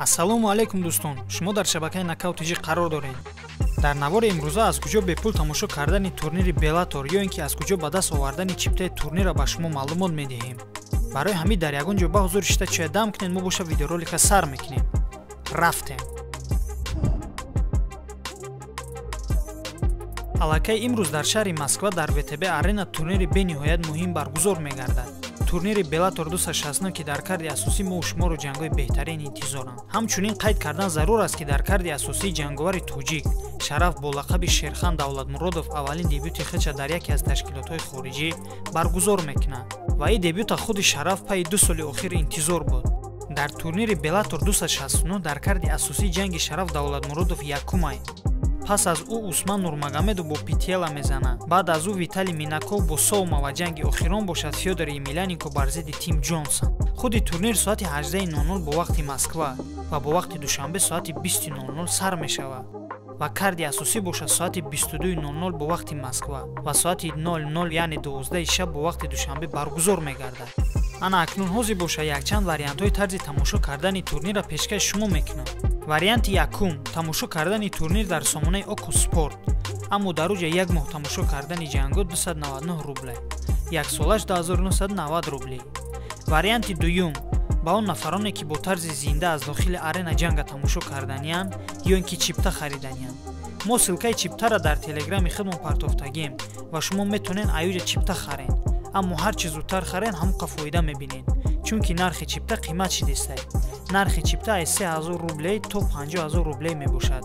Ассалому алайкум дӯстон, шумо дар шабакаи Нокаут ТЖ қарор доред. Дар навори имрӯза аз куҷо бепул тамошо кардани турнири Беллатор ё ин ки аз куҷо ба даст овардани чиптаи турнирро ба шумо маълумот медиҳем. Барои ҳамин дар ягон ҷо ба ҳузур шита чоя дам кунед, мо боша видеоролика сар мекунем. Рафтем. Аллакай имрӯз дар шаҳри Москва дар ВТБ Арена турнири бениҳоят муҳим баргузор мегардад. Турнири Беллатор 269, ки дар карди асосӣ мо шуморо ҷангҳои беҳтарин интизоранд. Ҳамчунин қайд кардан зарур аст, ки дар карди асосии ҷанговари тоҷик Шараф бо лақаби Шерхан Давлатмуродов аввалин дебюти худша дар яке аз ташкилотҳои хориҷӣ баргузор мекунад ва ин дебюта худи Шараф пайи 2 соли охир интизор буд. Дар турнири Беллатор 269 дар карди асосии ҷанги Шараф Давлатмуродов якумай. Пас аз ӯ Усман Нурмагомедов бо Питиела мезанад. Баъд аз ӯ Виталий Минаков бо Соума ва ҷанги охирон бошад Фёдор Емельяненко бар зидди Тим Ҷонсон. Худи турнир соати 18:00 бо вақти Москва ва бо вақти Душанбе соати 20:00 сар мешавад ва карди асосӣ бошад соати 22:00 бо вақти Москва ва соати 00, яъне 12 шаб бо вақти Душанбе баргузор мегардад. Ана акнун ҳозир бошад якчанд вариантҳои тарзи тамошо кардани турнирро пешкаши шумо мекунам. Варианти якум: тамошо кардани турнир дар сомонаи Око Спорт, аммо дар уҷа як моҳ тамошо кардани ҷангҳо 299 рубле, яксолаш 2990 рубле. Варианти дуюм: ба он нафароне, ки бо тарзи зинда аз дохили арена ҷанга тамошо карданиянд ё ин ки чипта хариданиянд. Мо ссылкаи чиптаро дар телеграми худмон партофтагем ва шумо метавонед аюҷа чипта харед, аммо ҳар чӣ зудтар харед ҳамоқа фоида мебинед, чунки нархи чипта қимат шидистай. Нархи чипта аз 3000 рублей то 50000 рублей мебошад.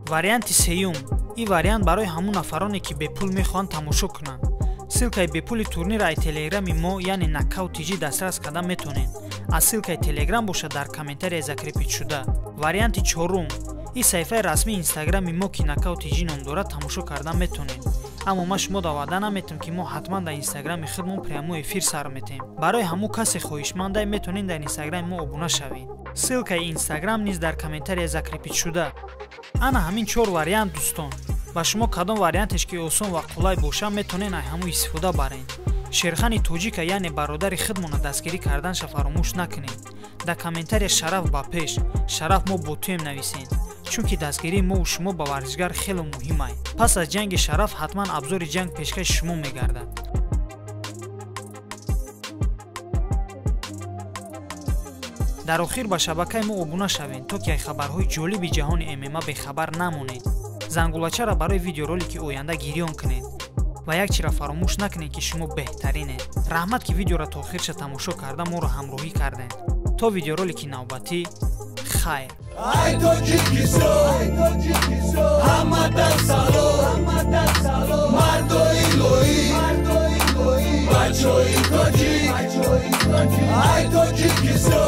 Варианти сеюм: ин вариант барои ҳамон нафароне, ки бепул мехоҳанд тамошо кунанд. Ссылкаи бепули турнирро аз телеграми мо, яъне Нокаут ТЖ, дастрас карда метавонед. Аз ссылкаи телеграм бошад дар комментарияи закрепить шуда. Варианти чорум: ин саҳифаи расмии инстаграми мо, ки Нокаут ТЖ ном дорад, тамошо карда метавонед. Аммо ман шумо ваъда наметам, ки мо ҳатман дар инстаграми худмон прямой эфир сар метем. Барои ҳамун касе хоҳишмандай метавонед дар инстаграми мо обуна шавед. Ссылкаи инстаграм низ дар комментария закрепить шуда. Ана ҳамин 4 вариант дӯстон. Ба шумо кадом вариантеш ки осон ва қулай бошад, метавонед аз ҳамун истифода баред. Шерхани тоҷика, яъне бародари худмонро дастгирӣ карданша фаромӯш накунед. Дар комментария Шараф ба пеш, Шараф мо бо туем нависед, чунки дастгирии мову шумо ба варзишгар хеле муҳим аст. Пас аз ҷанги Шараф ҳатман абзори ҷанг пешкаши шумо мегардад. Дар охир ба шабакаи мо обуна шавед, то ки аз хабарҳои ҷолиби ҷаҳони ММА бехабар намонед. Зангулачаро барои видеоролики оянда гирён кунед ва як чиро фаромӯш накунед, ки шумо беҳтаринед. Раҳмат, ки видеоро то охирша тамошо карда моро ҳамроҳӣ кардед. То видеоролики навбатӣ, хайр. Ай Тоҷикистон, ҳамада салом, мардои лоӣ, бачои тоҷик, ай Тоҷикистон.